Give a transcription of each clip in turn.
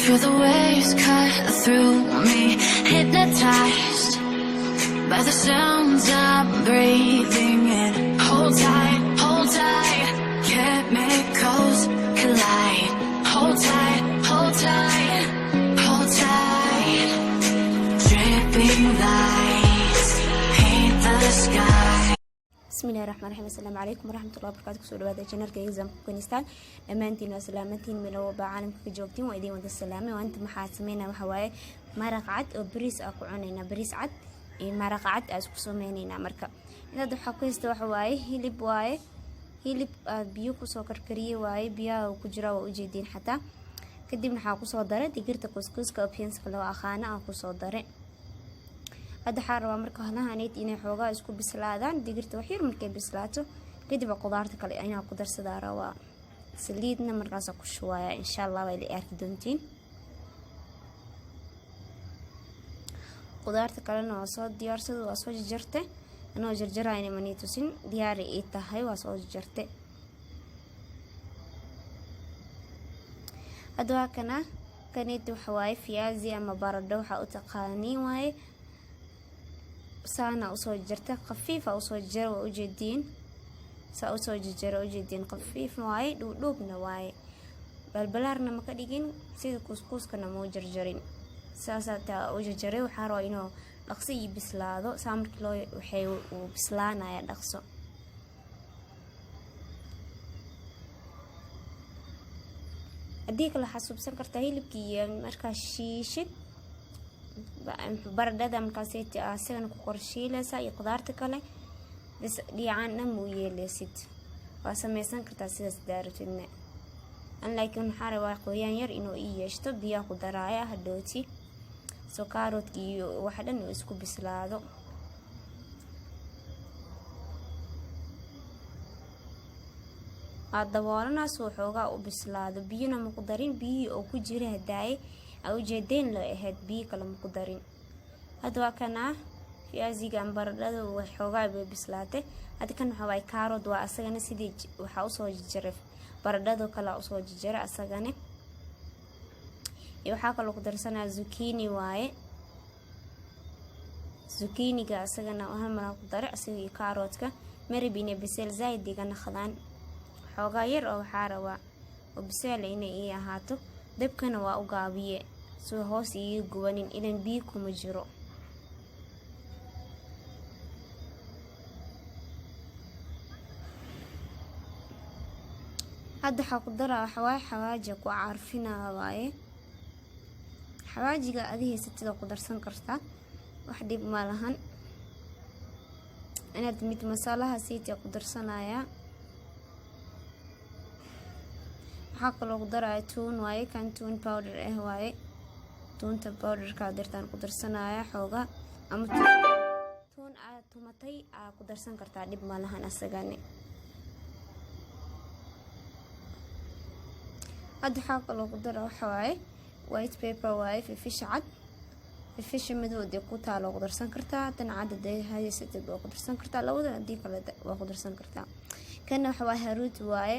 Feel the waves cut through me, hypnotized by the sounds I'm breathing in. Hold tight, chemicals collide. Hold tight, hold tight, hold tight. Dripping lights paint the sky. Bismillahi raxmaan raxiim. Asalaamu calaykum waraxmatullahi wabarakaatu. Kusoo dhawaada channelka Exam Afghanistan. Dhammaantiin waa salaamantiin, meel walba caalamka ka joogtiin waa idiin wada salaamay. Maanta maxaa sameynaa? Waxa waaye maraq cad oo bariis ah ku cunaynaa. Bariis cad iyo maraq cad aa isku sameynaynaa. Marka intaad waxaa ku haysta waxa waaye hilib waaye, hilib aad biyo kusoo karkariyey waaye. Biyaha ku jira waa ujeediin xataa. Kadibna waxaa kusoo daray digirta kuskuuska oo beanska loo aqaano aan kusoo daray. Hadda waxaa rabaa marka halahaneyd inay xoogaa isku bislaadaan digirta. Waxyar markay bislaato kadib qudaarta kale inaa ku darsadaa rabaa. Saliidna markaasa ku shubaaya, insha Allah waa ila arki doontiin. Qudaarta kalena waa soo diyaarsada, waa soo jarjarte. Anoo jarjarayna manii tusin, diyaari ii tahay, waa soo jarjarte. Hadda waa kana kaneyd, waxa waaye fiyaasi ama baradho waxaa u taqaaniin waaye. Saana usoo jarta, khafiifa usoo jara, waa ujeediin. Saa usoo jarjara, ujeediin, khafiif waaye, dhuudhuubna waaye. Balbalaarna ma ka dhigin, sida kuuskuuskana mau jarjarin. Saasaa taa u jarjaray. Waxaa rabaa inuu dhaqso ii bislaado. Saa markii loo waxay uu bislaanaya dhaqso. Haddii kale waxaa subsan kartaa hilibkii iyo markaa shiishid baradhada, markaaseti asagana ku korshiileysaa iyo qudaarta kale bis dhiyacaan dhan muu yeeleysid. Waa sameysan kartaa sidaas daaratidna an, laakiin waxaa rabaa qoyaan yar inuu ii yeeshto. Biyaha ku daraaya hadhooti soo kaaroodka iyo waxa dhan uu isku bislaado. Waa daboolanaas waxoogaa u bislaado. Biyona maku darin, biyihii oo ku jira hadaaye aa ujeedeen loo ahayd, biyo kale maku darin. Hadda waa kanaa fiyaasiga ama baradhada, waxoogaa bay bislaatay. Hadda kan waxaa waaye kaarood waa asagana, sidii waxaa usoo jarjaray baradhadoo kale usoo jarjaray asagana. Iyo waxaa kaloo ku darsanaya zucchini waaye. Zucchiniga asagana hal maraa ku daray, asaga iyo kaaroodka. Marab inay biseel zaaid iga naqdaan, xoogaa yar oo waxaa rabaa oo biseel inay ii ahaato. Dabkana waa u gaabiye soo hoos iiga gubanin, ilan biyo kuma jiro. Hadda waxaa ku daraa waxawaaye xawaaji ku carfinaa waaye. Xawaajiga adi haysatid oo ku darsan kartaa, wax dhib ma lahan. Inaad mid masalaha siiti ku darsanayaa. Waxaa kaloo ku daraya tuun waaye, kan tuun powder ah waaye. Tuunta powderka dirtaan ku darsanaya xoogaa, ama tuun aad tumatay aa ku darsan kartaa, dhib ma lahan asagani. Hadda waxaa kaloo ku dara waxa waaye white pepper waaye, fifisha cad. Fifisha madow dee ku taalo ku darsan kartaa, tan cad hadee haysatid waa ku darsan kartaa, labada haddii kale waa ku darsan kartaa. Kana waxa waaye haruud waaye.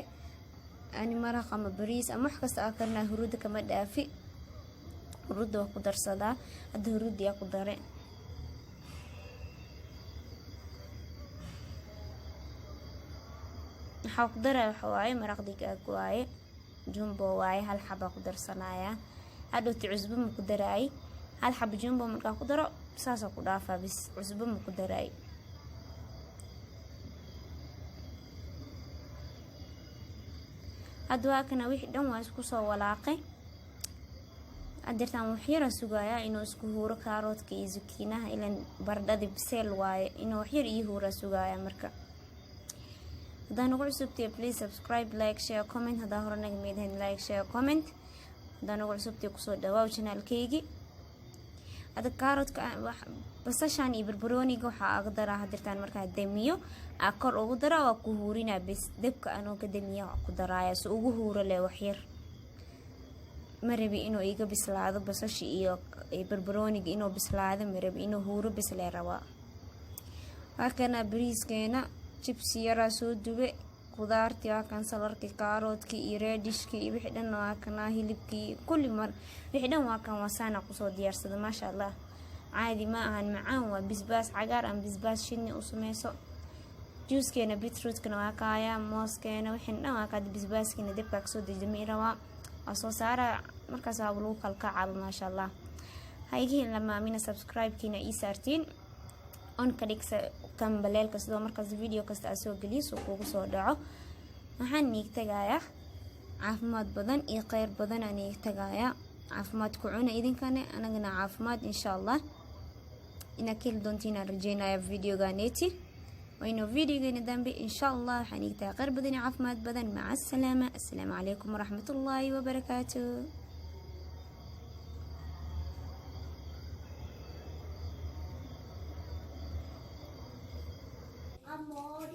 Ani maraq ama bariis ama wax kasta aa karinaa huruudda kama dhaafi, huruudda waa ku darsadaa. Hadda huruuddiyaa ku dare. Waxaa ku daraya waxa waaye maraq digaag waaye, jumbo waaye. Hal xabaa ku darsanayaa. Hadhowti cusbo ma ku daraay. Hal xaba jumbo markaa ku daro saasaa ku dhaafaa bis, cusbo ma ku daraay. Hadda waa kana, wixii dhan waa isku soo walaaqay. Hadeertaan waxyara sugayaa inuu isku huuro kaaroodka iyo zukiinaha, ilan baradhadii biseel waaye. Inuu waxyar ii huuraa sugaaya. Marka haddaa nagu cusubtiya, please subscribe, like, share, comment. Haddaa hore naga meedhayn, like, share, comment. Haddaa nagu cusubtiya, kusoo dhawaaw channelkaygi. Hadda kaaroodka, basashan iyo barbarooniga waxaa aga daraa hadirtaan. Markaa damiyo aa kor ugu daraa, waa ku huurinaa bes. Dabka anoo ka damiya ku daraaya si ugu huuro leh waxyar. Ma rabi inuu iga bislaado basasha iyo barbarooniga, inuu bislaado ma rabi, inuu huuro bislee rabaa. Halkana bariiskeena jibsi yaraa soo dube. Qudaartii waa kan, salarkii, kaaroodkii iyo radishkii iyo wixii dhan waa kanaa, hilibkii kulli mar wixii dhan waa kan, wasaana kusoo diyaarsada, maasha Allah. Caadi ma ahan, macaan waa. Bisbaas cagaar ama bisbaas shidni u sameyso. Juuskeena beetrootkana waa kaaya, mooskeena, wixii dhan waa kaada. Bisbaaskiina dabkaa kasoo dejimay rabaa, waa soo saara markaas, waaba lagu kalkacaaba, maasha Allah. Ha iga hilmaamina subscribe-kiina ii saartiin, on ka dhig kambaleelka, sidoo markaas video kasta aa soo geliyo suu kugu soo dhaco. Waxaan niig tagayaa caafimaad badan iyo kheyr badan aan niig tagayaa. Caafimaad ku cuna idinkane, anagana caafimaad insha Allah inaad ka heli doontiin aan rajeynaya videoganeti. Wayno videogeena dambe insha Allah. Waxaan iig tahay kheyr badan iyo caafimaad badan. Maca asalaama. Assalaamu calaykum waraxmatullaahi wabarakaatu. Amor.